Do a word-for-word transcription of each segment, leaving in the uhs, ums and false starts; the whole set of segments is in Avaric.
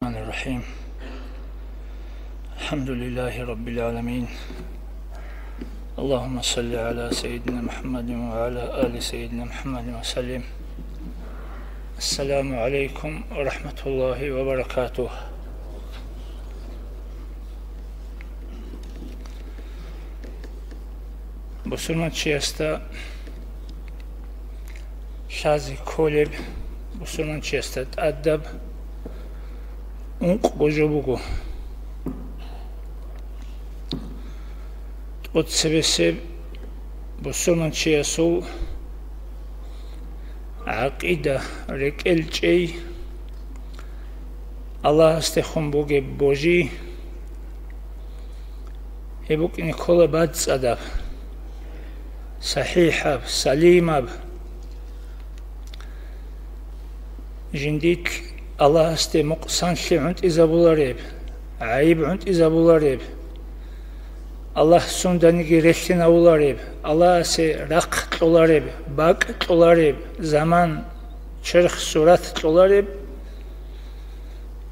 الرحمن الرحيم. الحمد لله رب العالمين. اللهم صل على سيدنا محمد وعلى آل سيدنا محمد وسلم. السلام عليكم ورحمة الله وبركاته. Бусурманчиясда лъазе кколеб, бусурманчиясда тӀадаб ункъго жо буго. ТӀоцебесеб бусурманчиясул гӀакъида, рекӀел чӀей, Аллагьасдехун бугеб божи, гьеб букӀине ккола бацӀцӀадаб, сахӀихӀаб, салимаб, жиндилъ Аллагьасде мукъсанлъи гӀунтӀизабулареб, гӀайиб гӀунтӀизабулареб, Аллагь сунданиги релълъинавулареб, Аллагьасе рахъ кьолареб, бакӀ кьолареб, заман, черх, сурат кьолареб,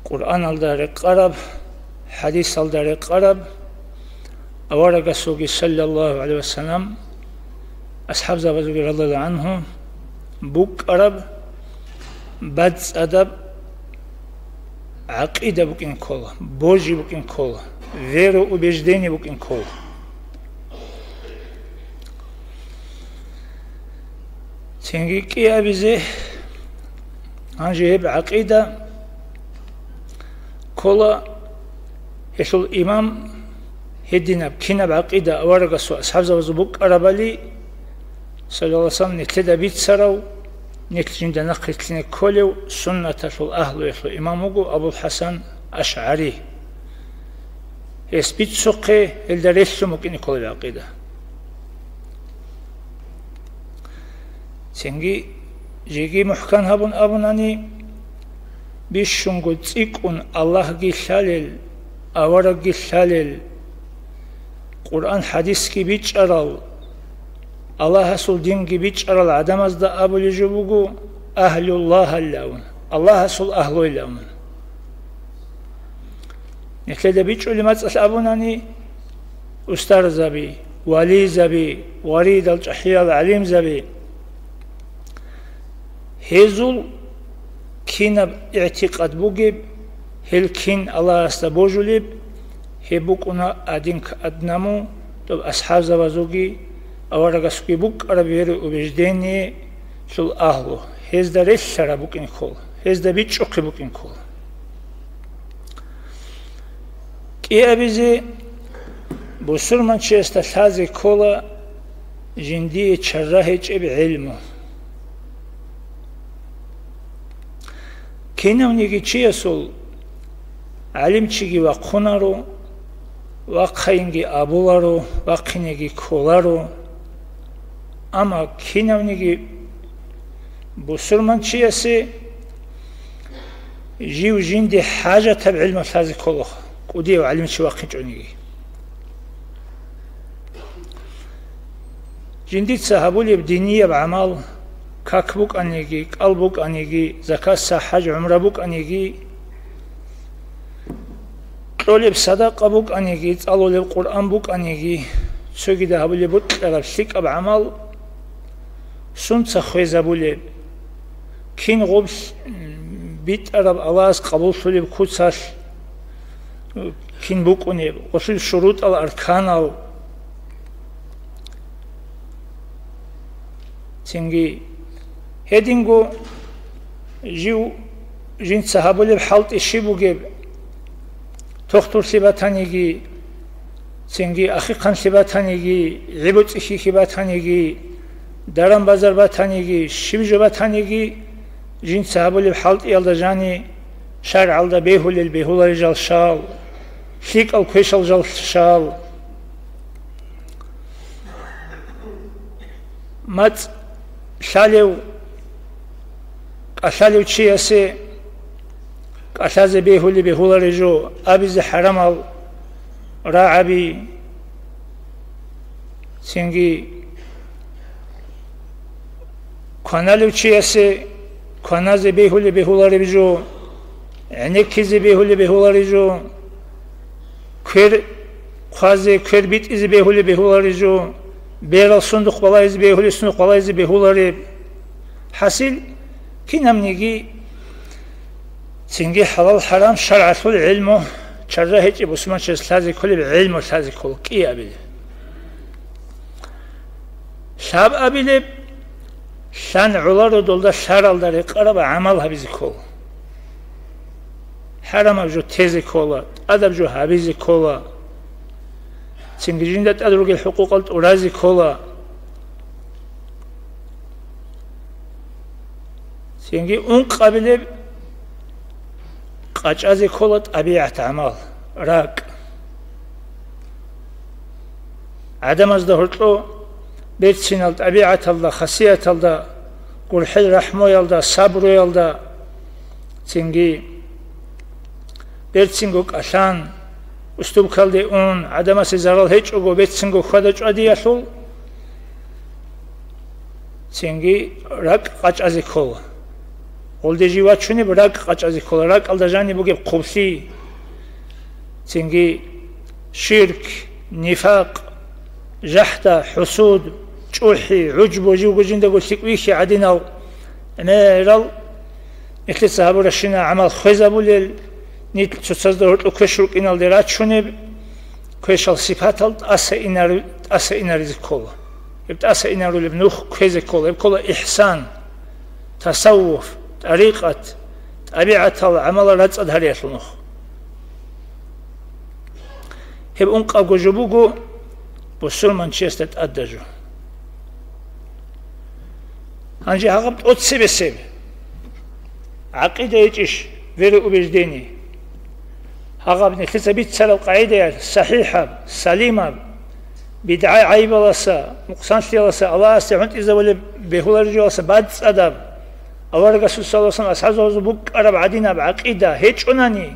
Къуръаналда рекъараб, хӀадисалда рекъараб, аварагасулги, саллаллагьу гӀалайгьи вассалам, асхӀабзабазулги, радияллагьу гӀангьу, букӀараб бацӀцӀадаб гӀакъида букӀин ккола, божи букӀин ккола, вероубеждение букӀин ккола. Цинги кӀиабизе, гьанже гьеб гӀакъида ккола, гьелъул имам гьединаб кинаб гӀакъида аварагасул асхӀабзабазул букӀарабали, саллаллагьу гӀалайгьи вассалам, нилъеда бицарав, нилъ жинда нахъ рилълъине кколев суннаталъул агьлуялъул имам вуго Абул ХӀасан АшгӀари. Гьес бицухъе, гьелда релълъун букӀине ккола гӀакъида. Цинги жеги мухӀкан гьабун абунани, бищунго цӀикӀкӀун Аллагьги лъалел, аварагги лъалел, Къуръан-хӀадисги бичӀчӀарал, Аллагьасул динги бичӀчӀарал гӀадамазда абулеб жо буго, агьлуллагьалилан, Аллагьасул агьлуялъулан. Нилъеда бичӀчӀулеб мацӀалъ абунани, устарзаби, вализаби, варидал чӀахӀиял гӀалимзаби, гьезул кинаб игӀтикъад бугеб, гьел кин Аллагьасда божулеб, гьеб букӀуна адин к-, аднаму, доб асхӀабзабазулги аварагасулги букӀараб вероубеждениелъул агьлу, гьезда релълъараб букӀин ккола, гьезда бичӀчӀухъе букӀин ккола. КӀиабизе, бусурманчиясда лъазе ккола жиндие чара гьечӀеб гӀелму. Кинавниги чиясул гӀалимчиги вахъунаро, вахъайинги абуларо, вахъинеги кколаро. Амма кинавниги бусурманчиясе жив жинде хӀажатаб гӀилму лъазе кколаха, кӀудияв гӀалимчи вахъинчӀониги. Жиндица гьабулеб динияб гӀамал, как букӀаниги, кӀал букӀаниги, закат, сахӀ, хӀаж, гӀумра букӀаниги, кьолеб садакъа букӀаниги, цӀалулеб Къуръан букӀаниги, цогидал гьабулеб бокьараб лъикӀаб гӀамал сунца хвезабулеб? Кин гъоб битӀараб Аллагьас къабуллъулеб куцалъ кин букӀунеб, гъолъул шурутӀал, арканал? Цинги гьединго жив жинца гьабулеб хӀалтӀи щиб бугеб, тохтурлъи батаниги, цинги ахихъанлъи батаниги, гӀибуцӀи-хьихьи батаниги, даран-базар батаниги, щиб жо батаниги, жинца гьабулеб хӀалтӀиялда жани, шаргӀалда бегьулел бегьуларел жал щал, лъикӀал квешал жал щал. МацӀ лъалев, кӀалъалев чиясе кӀалъазе бегьулеб бегьуларел жо, абизе хӀарамал рагӀаби, цинги кваналев чиясе кваназе бегьулеб бегьулареб жо, гӀенеккизе бегьулеб бегьулареб жо, квер хъвазе, квер битӀизе бегьулеб бегьулареб жо, берал сундухъ балагьизе бегьулеб сундухъ балагьизе бегьулареб. ХӀасил, кинабниги цинги хӀалал-хӀарам шаргӀалъул гӀелму, чарра гьечӀеб бусурманчияс лъазе кколеб гӀелму лъазе ккола, кӀиабилеб. Лъабабилеб, лъан гӀоларо долда лъаралда рекъараб гӀамал гьабизе ккола. ХӀарамаб жо тезе ккола, тӀадаб жо гьабизе ккола. Цинги жинда тӀад ругел хӀукъукъал тӀуразе ккола. Цинги ункъабилеб, къачӀазе ккола тӀабигӀат гӀамал, ракӀ. ГӀадамазда гьоркьо берцинал тӀабигӀаталда, хасияталда, гурхӀел-рахӀмуялда, сабруялда, цинги берцинго кӀалъан, уступкалде ун, гӀадамасе зарал гьечӀого берцинго хьвада-чӀвадиялъул, цинги ракӀ къачӀазе ккола. Гъолде жив вачунеб ракӀ къачӀазе ккола, ракӀалда жаниб бугеб хъублъи, цинги ширк, нифакъ, жахӀда, хӀусуд, чӀухӀи, гӀужбу, живго жиндаго лъикӀ вихьи гӀадинал гӀемерал, нилъеца гьабуращина гӀамал хвезабулел, нилъ цоцазда гьоркьоб квеш рукӀиналде рачунеб, квешал сипатал тӀаса инар-, тӀаса инаризе ккола. Гьеб тӀаса инарулеб нух кквезе ккола. Гьеб ккола ихсан, тасаввуф, тӀарикъат, тӀабигӀатал гӀамалал рацӀцӀад гьариялъул нух. Гьеб ункъабго жо буго бусурманчиясда тӀадаб жо. Гьанже гьагъаб тӀоцебесеб гӀакъида гьечӀищ, вероубеждение? Гьагъаб нилъеца бицараб къагӀидаялъ сахӀихӀаб, салимаб, бидгӀа гӀайибаласа, нукъсанлъияласа Аллагьасде гӀунтӀизабулеб бегьулареб жоялдаса бацӀцӀадаб, аварагасул саллаллагьу гӀалайгьи ва саллам асхӀабзабазул букӀараб гӀадинаб гӀакъида гьечӀонани,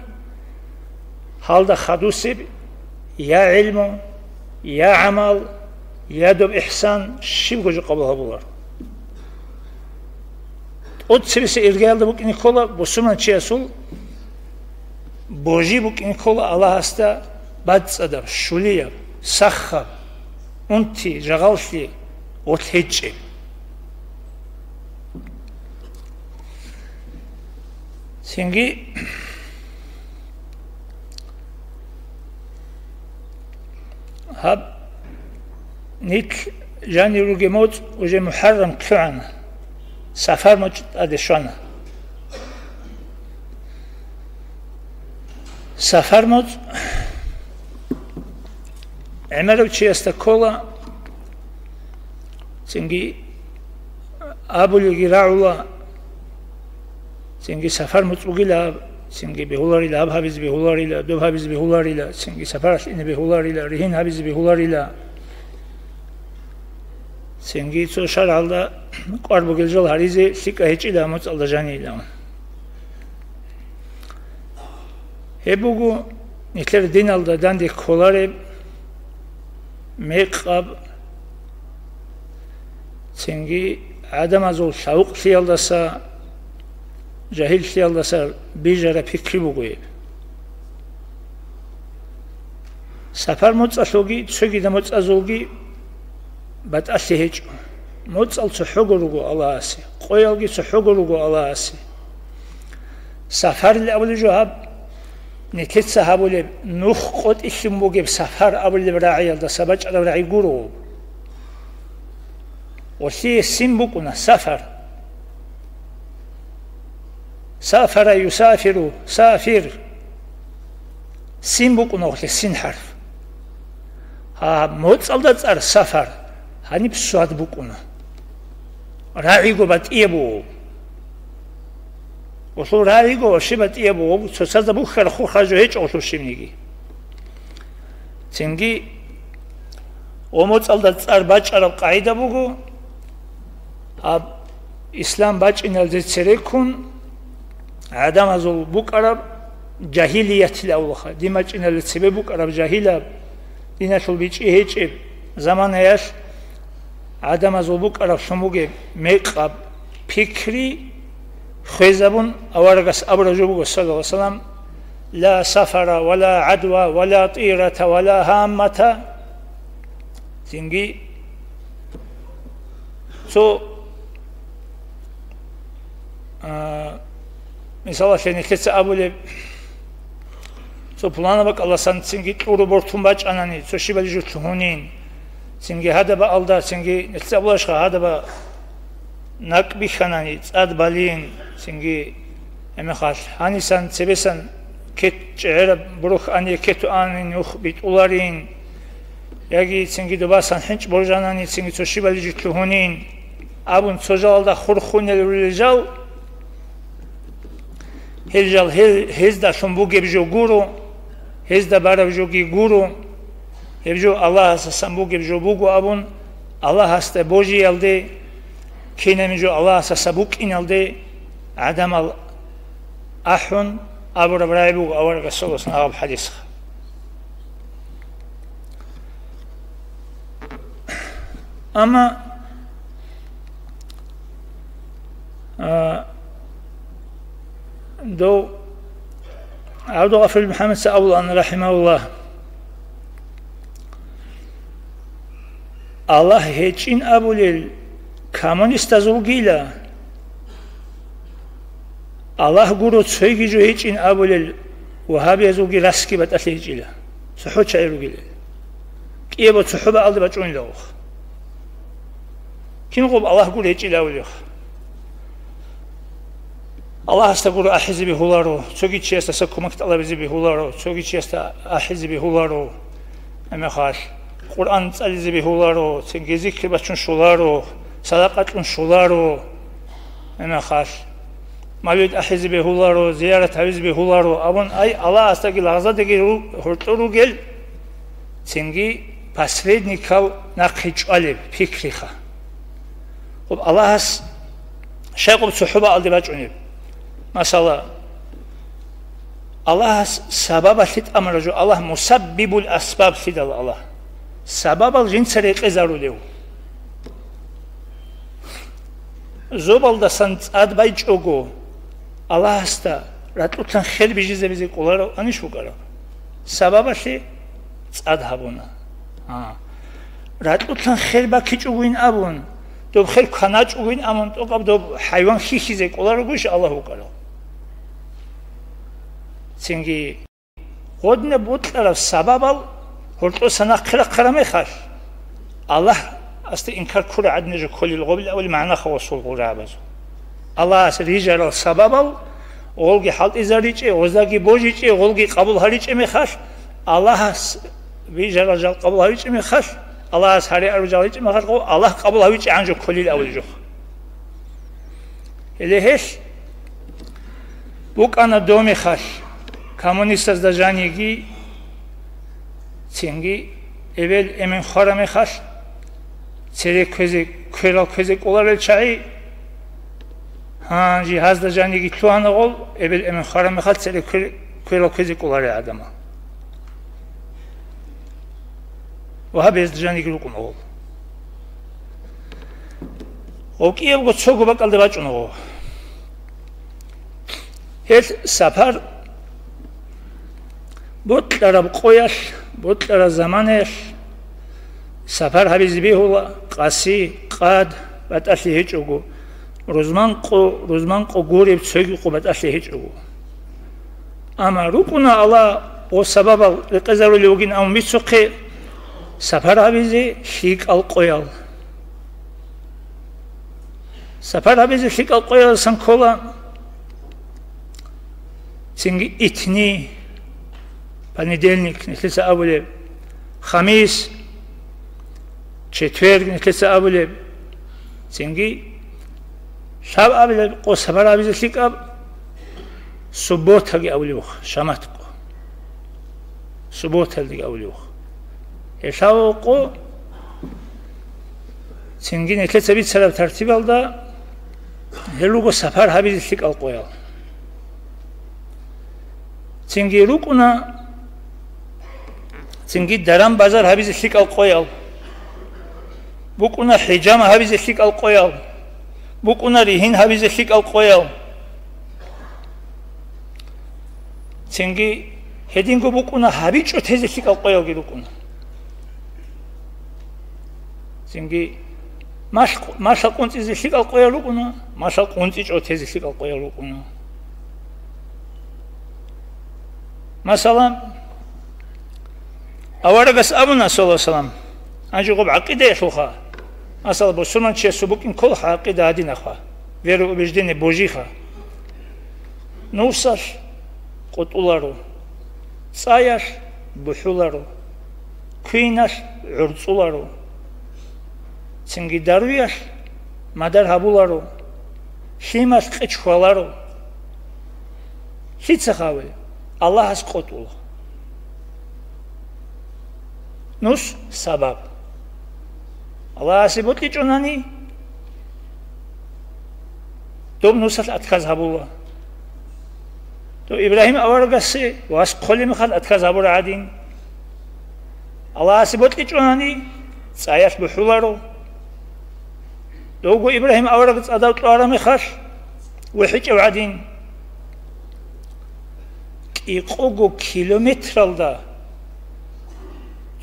гьалда хадусеб я гӀилму, я гӀамал, я доб ихсан щибго жо къабул гьабуларо. ТӀоцебесеб иргаялда букӀине ккола бусурманчиясул божи, букӀине ккола Аллагьасда бацӀцӀадаб, щулияб, сахаб, унти, жагъаллъи, гъорлъ гьечӀеб. Цинги гьаб нилъ жанир ругеб моцӀ уже МухӀаррам лъугӀана, Сафар моцӀ тӀаде щвана. Сафар моцӀ гӀемерав чиясда ккола, цинги абулелги рагӀула, цинги Сафар моцӀ бугила, цинги бегьуларила, гьаб гьабизе бегьуларила, доб гьабизе бегьуларила, цинги сапаралъ ине бегьуларила, ригьин гьабизе бегьуларила. Цинги цо шаргӀалда кӀвар бугел жал гьаризе лъикӀа гьечӀила моцӀалда жанила. Гьеб буго нилъер диналда данде кколареб мекъаб, цинги гӀадамазул лъавукълъиялдаса, жагьиллъиялдаса бижараб пикри буго гьеб. Сапар моцӀалъулги цогидал моцӀазулги батӀалъи гьечӀо. МоцӀал цохӀого руго Аллагьасе, къоялги цохӀого руго Аллагьасе. Сафарил абулеб жо гьаб, нилъеца гьабулеб, нух къотӀилъун бугеб сафар абулеб рагӀиялдаса бачӀараб рагӀи гуро. Гъолъие син букӀуна, сафар. Сафара юсафиру, сафир. Син букӀуна гъолъе син хӀарф. Гьа, моцӀалда цӀар сафар, гьаниб свад букӀуна. РагӀиго батӀияб буго. Гъолъул рагӀиго вообще батӀияб буго, цоцазда бухьараб хурхараб жо гьечӀо гъолъул щибниги. Цинги, о, моцӀалда цӀар бачӀараб къагӀида буго, гьаб ислам бачӀиналде цереккун гӀадамазул букӀараб жагьилиятил авлаха, дин бачӀиналде цебе букӀараб жагьилаб, диналъул бичӀчӀи гьечӀеб заманаялъ гӀадамазул букӀараблъун бугеб мекъаб пикри хвезабун, аварагас абураб жо буго, саллаллагьу гӀалайгьи вассалам: «Ла сафара, ва ла гӀадва, ва ла тӀирата, ва ла гьаммата». Цинги цо, а, мисалалъе, нилъеца абулеб, цо пуланаб бакӀалдасан цинги кьуру бортун бачӀанани, цо щибали жо лъугьунин, цинги гьадаб бакӀалда, цинги нилъеца абулашха, гьадаб накӀ бихьанани, цӀад балин, цинги гьеб мехалъ, гьанисан цебесан кет-, чӀегӀераб борохь ане кету ани нух битӀуларин, яги цинги добасан хӀинчӀ боржанани, цинги цо щибали жо лъугьунин абун, цо жалалда хурхунел рулел жал, гьел жал гьел, гьездалъун бугеб жо гуро, гьезда бараб жоги гуро, гьеб жо Аллагьасасан бугеб жо буго абун, Аллагьасда божиялде, кинаб жо Аллагьасаса букӀиналде гӀадамал ахӀун абураб рагӀи буго аварагасул саллаллагьу гӀалайгьи вассалам абураб хӀадисха. Амма, а, дов ГӀабдулгъафурил МухӀаммадица абулаан, рахӀимагьуллагь, Аллагь гьечӀин абулел коммунистазулгила, Аллагь гуро цойги жо гьечӀин абулел вагьабиязулги расги батӀалъи гьечӀила, цохӀо чагӀи ругилел. КӀиябго цохӀо бакӀалде бачӀунила гъох. Кингъуб Аллагь гуро гьечӀила абулеб? Аллагьасда гуро ахӀизе бегьуларо, цоги чиясдаса кумек тӀалабизе бегьуларо, цоги чиясда ахӀизе бегьуларо, гьеб мехалъ Къуръан цӀализе бегьуларо, цинги зикр бачун щоларо, садакъа кьун щоларо, гьеб мехалъ мавлид ахӀизе бегьуларо, зиярат гьабизе бегьуларо абун, ай, Аллагьасдаги лагъзадеги ру-, гьоркьор ругел, цинги посредникал нахъе чӀвалеб пикриха. Хъуб Аллагьас щайгъуб цохӀо бакӀалде бачӀунеб? Масала, Аллагьас сабабалъе тӀамара жо, Аллагь мусаббибул асбаблъидал Аллагь. Сабабал жинца рекъезарулев. Зобалдасан цӀад байчӀого, Аллагьасда ракьулъан хер бижизабизе кӀоларав анищ вукӀарав? Сабабалъе цӀад гьабуна. А. Ракьулъан хер бакичӀогойин абун, доб хер кваначӀогойин абун, тӀокӀаб доб хӀайван хьихьизе кӀоларогойищ Аллагь вукӀарав? Цинги гъодинаб бокьараб сабабал гьоркьоса нахъе рахъараб мехалъ, Аллагьасде инкар ккураб гӀадин жо кколел гъобил авал магӀнаха ва сулгъурабазул. Аллагьас рижарал сабабал гъолги хӀалтӀизаричӀеб, гъоздаги божичӀеб, гъолги къабул гьаричӀеб мехалъ, Аллагьас рижарал жал къабул гьаричӀеб мехалъ, Аллагьас гьариарал жал гьаричӀеб мехалъ, Аллагь къабул гьавичӀебгӀан жо кколел авал жо. Гьеле гьелъ букӀана доб мехалъ, коммунистазда жаниги, цинги эбел-эмен хвараб мехалъ, цере кквезе, кверал кквезе кӀоларел чагӀи, гьанже гьазда жаниги лъугьана гъол, эбел-эмен хвараб мехалъ цере квер-, кверал кквезе кӀоларел гӀадамал. Ва гьаб гьезда жаниги рукӀун гъол. Гъов кӀиябго цого бакӀалда бачӀун гъов. Гьел сапар бокьараб къоялъ, бокьараб заманаялъ сапар гьабизе бегьула, къаси, къад, батӀалъи гьечӀого, рузман къо, рузман къо гуреб цоги къо батӀалъи гьечӀого. Амма рукӀуна Аллагь ва сабабал рекъезарулев вугин абун бицухъе, сапар гьабизе лъикӀал къоял. Сапар гьабизе лъикӀал къоялдасан ккола, цинги итни, понедельник, нилъеца абулеб, хамис, четверг, нилъеца абулеб, цинги лъабабилеб къо сапар гьабизе лъикӀаб, субботаги абулеб, шамат къо. Субботалдеги абулеб. Гьелъ гьав къо, цинги нилъеца бицараб тартибалда, гьел руго сапар гьабизе лъикӀал къоял. Цинги рукӀуна, цинги даран-базар гьабизе лъикӀал къоял. БукӀуна хӀижама гьабизе лъикӀал къоял. БукӀуна ригьин гьабизе лъикӀал къоял. Цинги гьединго букӀуна, гьабичӀо тезе лъикӀал къоялги рукӀуна. Цинги малъ-, малъа къунцӀизе лъикӀал къоял рукӀуна, малъа къунцӀичӀо тезе лъикӀал къоял рукӀуна. Масала, аварагас абуна, саллаллагьу гӀалайгьи вассалам, гьанже гъоб гӀакъидаялъулха. Масала, бусурманчиясул букӀин кколха гӀакъида гьадинабха, вероубеждение божиха. Нусалъ къотӀуларо, цӀаялъ бухӀуларо, квиналъ гӀурцӀуларо, цинги даруялъ мадар гьабуларо, лъималъ къечхваларо. Лъица гьаве? Аллагьас къотӀула. Нус сабаб. Аллагьасе бокьичӀонани, доб нусалъ отказ гьабула. Доб Ибрагьим аварагасе вас хъолеб мехалъ отказ гьабура гӀадин, Аллагьасе бокьичӀонани, цӀаялъ бухӀуларо. Довго Ибрагьим авараг цӀадав кьвараб мехалъ вухӀичӀев гӀадин, кӀикъого километралда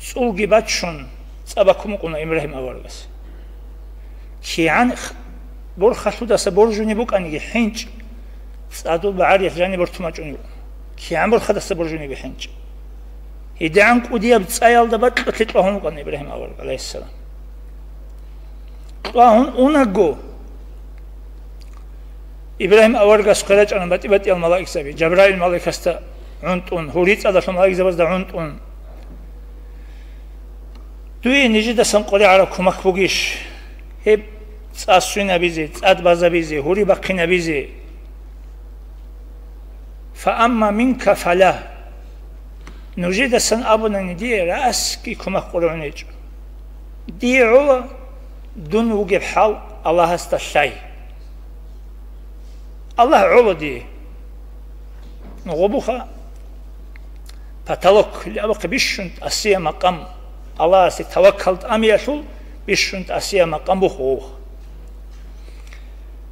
цӀулги бачун цӀа баккун букӀуна Ибрагьим аварагас. КигӀан х-, борхалъудаса боржунеб букӀаниги хӀинчӀ, цӀадул багӀариялъ жаниб бортун бачӀунеб букӀуна. КигӀан борхадаса боржунебги хӀинчӀ. ГьедигӀан кӀудияб цӀаялда бакьулъе кьвагьун вукӀана Ибрагьим авараг, гӀалайгьиссалам. Кьвагьун унаго, Ибрагьим аварагас хъварачӀана батӀи-батӀиял малаикзаби, Жабраил малаикасда гӀунтӀун, гьурицӀалдалъун малаикзабазда гӀунтӀун. Дуе нижедасан къваригӀараб кумак бугищ? Гьеб цӀа свинабизе, цӀад базабизе, гьури бахъинабизе. Фаамма минка фала. Нужедасан абунани дие расги кумак къваригӀун гьечӀо. Дие гӀола, дун вугеб хӀал Аллагьасда лъай. Аллагь гӀола дие. Гъобуха потолок, абухъе бищун тӀасияб макъам, Аллагьасе таваккал тӀамиялъул бищун тӀасияб макъам бух гъобуха.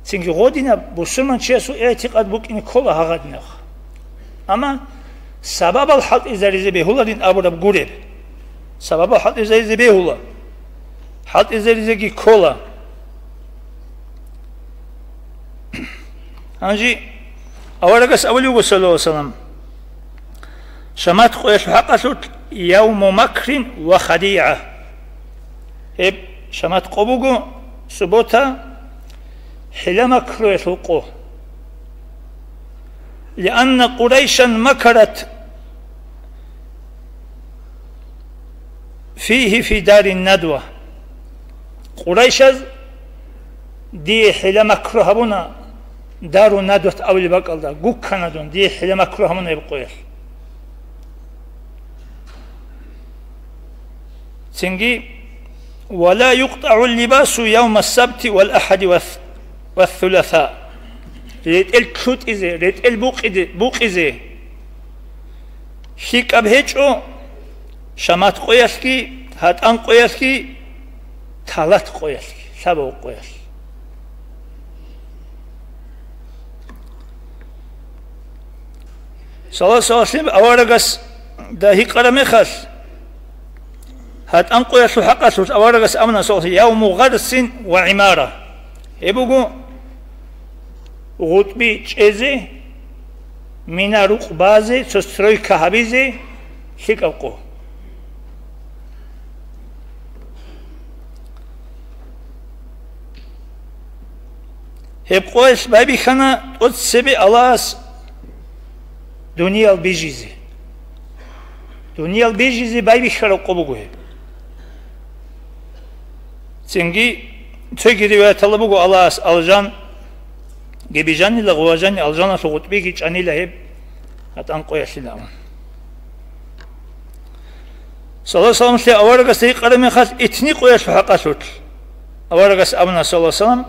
Цинги гъодинаб бусурманчиясул игӀтикъад букӀине ккола гьагъадинабха. Амма сабабал хӀалтӀизаризе бегьуларин абураб гуреб. Сабабал хӀалтӀизаризе бегьула. ХӀалтӀизаризеги ккола. Гьанже аварагас абулеб буго, саллаллагьу гӀалайгьи вассалам, шамат къоялъул хӀакъалъулъ явму макрин ва хадигӀа. Гьеб шамат къо буго, суббота, хӀила-макруялъул къо. Лианна Къурайшан макарат фигьи фи дарин надва. Къурайшаз дие хӀила-макру гьабуна, дару надват абулеб бакӀалда, гуккана дун, дие хӀила-макру гьабуна гьеб къоялъ. Цинги, «Ва ла юкътагӀу либасу явма сабти вал ахади ва, ва суласа». РетӀел лъутӀизе, ретӀел букъиде-, букъизе лъикӀаб гьечӀо шамат къоялъги, гьатӀан къоялъги, талат къоялъги, лъабав къоялъ. Саллаллагьу гӀалайгьи вассалам аварагасда гьикъараб мехалъ, гьатӀан къоялъул хӀакъалъулъ аварагас абуна, саллаллагьу гӀалайгьи вассалам, «Явму гъарсин ва гӀимара». Гьеб буго гъутӀби чӀезе, мина рукъ базе, цо стройка гьабизе лъикӀаб къо. Гьеб къоялъ байбихьана тӀоцебе Аллагьас дуниял бижизе. Дуниял бижизе байбихьараб къо буго гьеб. Цинги цоги риваяталда буго Аллагьас алжанги бижанила, гъуважани алжаналъул гъутӀбиги чӀанила гьеб гьатӀан къоялъила абун. Саллаллагьу гӀалайгьи вассаламлъи аварагасда гьикъараб мехалъ итни къоялъул хӀакъалъулъ, аварагас абуна, саллаллагьу гӀалайгьи вассалам,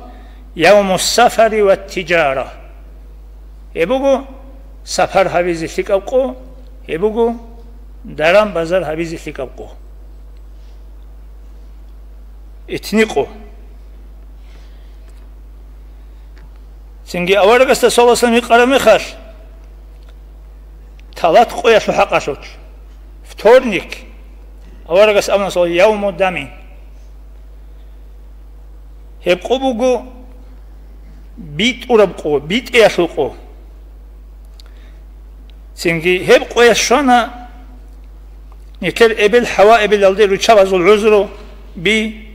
«Явмус сафари ва тиджара». Гьеб буго сапар гьабизе лъикӀаб къо, гьеб буго даран-базар гьабизе лъикӀаб къо. Итни къо. Цинги аварагасда, саллаллагьу гӀалайгьи вассалам, гьикъараб мехалъ, Талат къоялъул хӀакъалъулъ, вторник, аварагас абуна, саллаллагьу гӀалайгьи вассаллам, явму дамин. Гьеб къо буго битӀураб къо, битӀиялъул къо. Цинги гьеб къоялъ щвана нилъер эбел-хӀаваэбелалде руччабазул гӀузру би.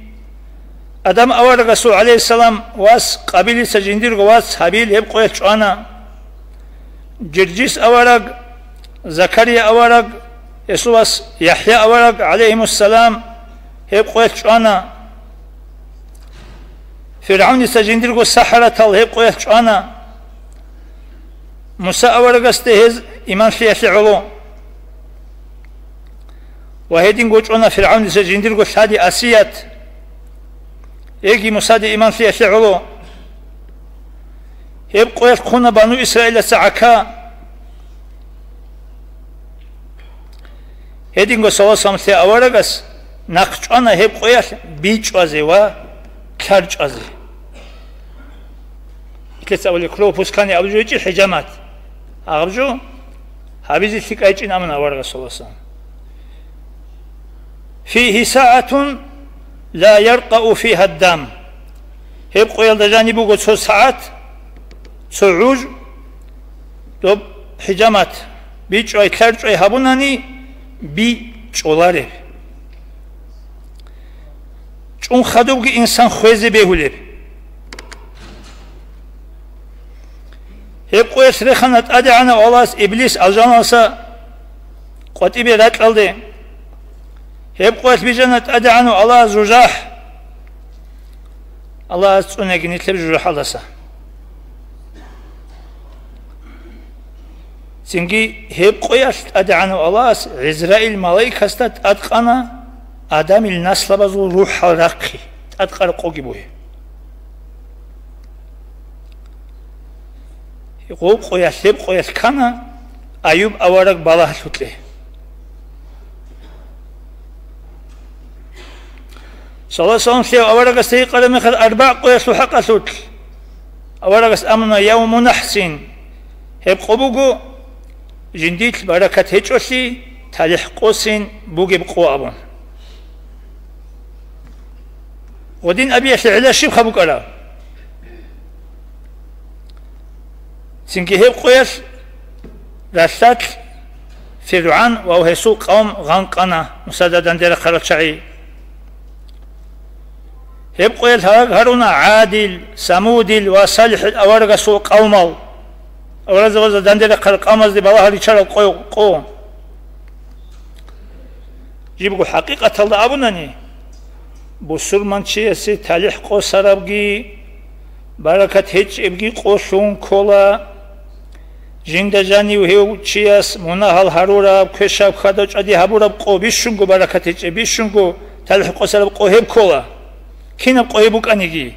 Адам аварагасул, гӀалайгьиссалам, вас Къабилица жиндирго вац Гьабил гьеб къоялъ чӀвана. Жиржис авараг, Закария авараг, гьесул вас ЯхӀя авараг, гӀалайгьимуссалам, гьеб къоялъ чӀвана. ФиргӀавница жиндирго сахаратал гьеб къоялъ чӀвана. Муса аварагасде гьез иманлъиялъе гӀоло. Ва гьединго чӀвана ФиргӀавница жиндирго лъади Асият. Гьеги Мусаде иманлъиялъе гӀоло. Гьеб къоялъ хъуна Бану Исраилаца гӀака. Гьединго саллаллагьу гӀалайгьи вассалламлъи аварагас нахъ чӀвана гьеб къоялъ бичӀчӀвазе ва лъарчӀвазе. Итлъица абули, кровопускание абулеб жо гьечӀи, хӀижамат. Гьаб жо гьабизе лъикӀайчӀин аман аварагас, саллаллагьу гӀалайгьи вассаллам. Фигьи сагӀатун ла яркъау фигьа дам. Гьеб къоялда жаниб буго цо сагӀат, цо гӀуж, доб хӀижамат бичӀчӀвай-лъарчӀвай гьабунани, би чӀолареб. ЧӀун хадубги инсан хвезе бегьулеб. Гьеб къоялъ рехана ТӀадегӀанав Аллагьас Иблис алжаналдаса къватӀибе ракьалде. Гьеб къоялъ бижана ТӀадегӀанав Аллагьас жужахӀ. Аллагьас цӀунаги нилъер жужахӀалдаса. Цинги гьеб къоялъ ТӀадегӀанав Аллагьас ГӀизраил малаикасда тӀадкъана Адамил наслабазул рухӀал рахъи, тӀадкъараб къоги бугеб. Гъоб къоялъ, гьеб къоялъ ккана Аюб авараг балагьлъукье. Саллаллагьу гӀалайгьи вассалламлъи аварагасда гьикъараб мехалъ арбагӀ къоялъул хӀакъалъулъ, аварагас амуна явму нахӀсин, гьеб къо буго жиндилъ баракат гьечӀолъи талихӀ къосин бугеб къо абун. Гъодин абиялъе гӀилла щибха букӀараб? Цинги гьеб къоялъ ралъдалъ ФиргӀан ва гьесул къавм гъанкъана Мусада дандерахъарал чагӀи. Гьеб къоялъ гьараг гьаруна ГӀадил, Самудил ва СалихӀил аварагасул къавмал, аварагзабазда дандерахъарал къавмазде балагьал ричарал къо-, къо. Жибго хӀакъикъаталда абунани, бусурманчиясе талихӀ къосарабги, баракат гьечӀебги къолъун ккола. Жинда жанив гьев чияс мунагьал гьарураб, квешаб, хьвада-чӀвади гьабураб къо бищунго баракат гьечӀеб, бищунго талихӀ къосараб къо гьеб ккола, кинаб къо гьеб букӀаниги.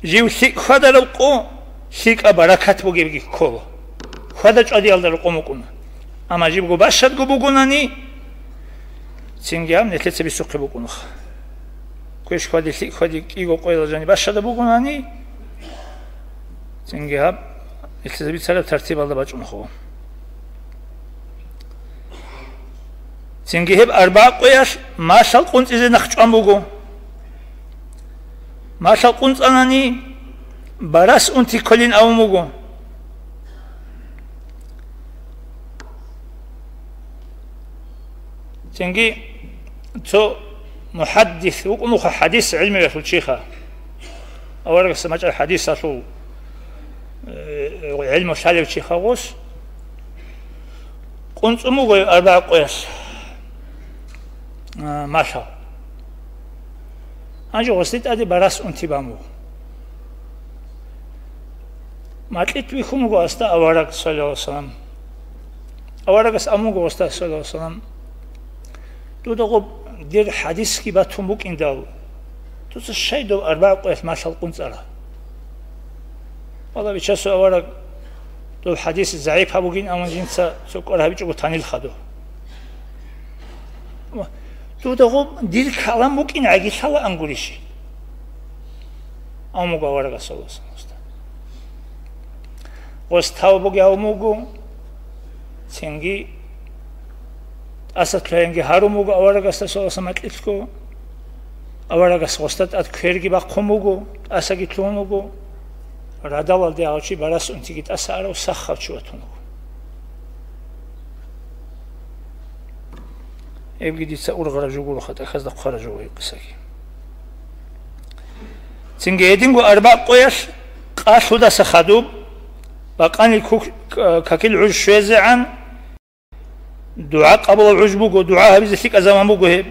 Жив лъикӀ хьвадараб къо лъикӀаб баракат бугебги ккола. Хьвада-чӀвадиялда рекъон букӀуна. Амма жибго бащадго бугунани, цинги гьаб нилъеца бицухъе букӀунха. Квеш хьвади, лъикӀ хьвади кӀиго къоялда жаниб бащадаб бугунани, цинги гьаб нилъеца бицараб тартибалда бачӀунха. Цинги гьеб арбагӀ къоялъ малъал къунцӀизе нахъ чӀван буго. Малъал къунцӀанани, барас унти кколин абун буго. Цинги цо мухӀаддис вукӀунха, хӀадис гӀилмуялъул чиха. Аварагас мачӀал хӀадисалъул, э, гӀилму лъалев чиха гъос. КъунцӀун буго арбагӀ къоялъ, а, малъал. Гьанже гъосде тӀаде барас унти бан буго. Макьилъ вихьун вуго гьасда авараг, саллаллагьу гӀалайгьи вассалам. Аварагас абун буго гьасда, саллаллагьу гӀалайгьи вассалам: «Дуда гъоб дир хӀадисги батун букӀиндал, дуца щай доб арбагӀ къоялъ малъал къунцӀара?» Валла, бичасул авараг, доб хӀадис загӀип гьабугин, амма жинца цо кӀвар гьабичӀого танилха доб. Дуда гъоб дир калам букӀин гӀаги лъалаан гурищ? Абун буго аварагас, саллаллагьу гӀалайгьи вассалам. Гъос тавбуги гьабун буго, Цинги тӀаса лъугьинги гьарун буго аварагасда саллаллагьу гӀалайгьи вассалам макьилъго, аварагас гъосда тӀад кверги бахъун буго, тӀасаги лъугьун вуго, радалалде гьав чи барас унтиги тӀаса арав сахав чи ватун вуго. Гьебги дица ургъараб жо гуроха, тӀахьазда хъвараб жо гьеб къисаги. Цинги гьединго арбагъ къоялъ къалъудаса хадуб, бакъанил кук-, какил гӀуж щвезегӀан, дугӀа къабулаб гӀуж буго, дугӀа гьабизе лъикӀаб заман буго гьеб.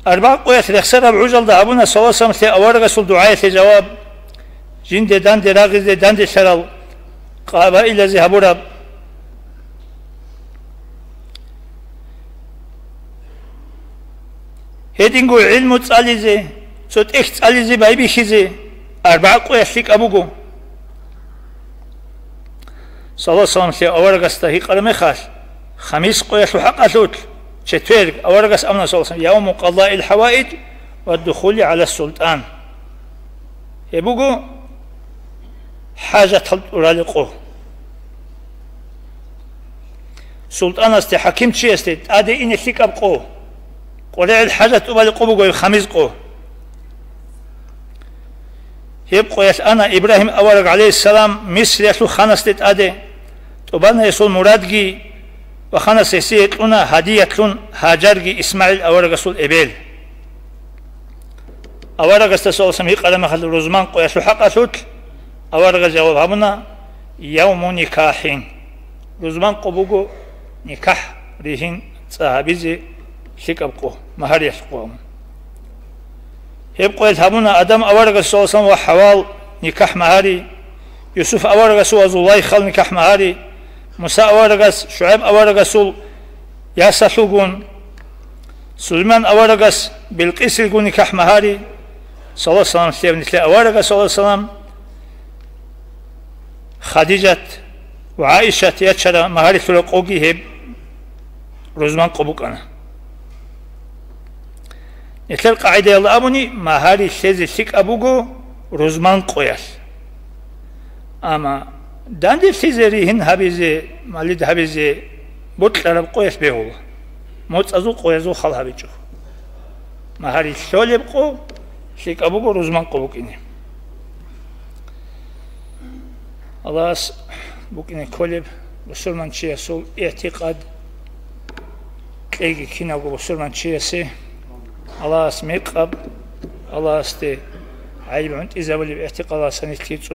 Арбагъ къоялъ рехсараб гӀужалда гьабуна саллаллагьу гӀалайгьи вассаламлъи аварагасул дугӀаялъе жаваб, жинде данде рагъизе данделъарал къабаилазе гьабураб. Гьединго гӀилму цӀализе, цо тӀехь цӀализе байбихьизе арбагъ къоялъ лъикӀаб буго. Саллаллагьу гӀалайгьи вассаламлъи аварагасда гьикъараб мехалъ, хамис къоялъул хӀакъалъулъ, четверг, аварагас абуна, саллаллагьу гӀалайгьи вассалам, явму къадаил хӀаваидж ва духули гӀала султӀан. Гьеб буго хӀажатал тӀурали къо. СултӀанасде, хӀакимчиясде тӀаде ине лъикӀаб къо. КъорегӀел хӀажат тӀубали къо буго гьеб хамис къо. Гьеб къоялъ ана Ибрагьим авараг, гӀалайгьиссалам, Мисриялъул ханасде тӀаде, тӀубана гьесул мурадги ва ханас гьесие кьуна гьадиялъун Гьажарги, ИсмагӀил аварагасул эбел. Аварагасда саллаллагьу гӀалайгьи вассалам гьикъараб мехалъ рузман къоялъул хӀакъалъулъ, аварагас жаваб гьабуна, явму никахӀин. Рузман къо буго никахӀ ригьин цӀа гьабизе лъикӀаб къо, магьариялъ къо абун. Гьеб къоялъ гьабуна Адам аварагас саллаллагьу гӀалайгьи вассалам ва ХӀавал никахӀ магьари, Юсуф аварагас ва Зулайхал никахӀ магьари, Муса аварагас ШугӀайб аварагасул ясалъулгун, Сулайман аварагас Билкъисилгун никахӀ магьари, саллаллагьу гӀалайгьи вассалам, лъеб нилъер аварагас саллаллагьу гӀалайгьи вассалам, Хадижат ва ГӀаишат ячара магьари лъураб къоги гьеб рузман къо букӀана. Нилъер къагӀидаялда абуни, магьари лъезе лъикӀаб буго рузман къоялъ. Амма данделъизе, ригьин гьабизе, малид гьабизе бокьараб къоялъ бегьула, моцӀазул къоязул хал гьабичӀо. Магьари лъолеб къо лъикӀаб буго рузман къо букӀине. Аллагьас букӀине кколеб бусурманчиясул игӀтикъад кьеги киналго бусурманчиясе. Аллагьас мекъаб, Аллагьасде гӀайиб гӀунтӀизабулеб игӀтикъадалдаса нилъги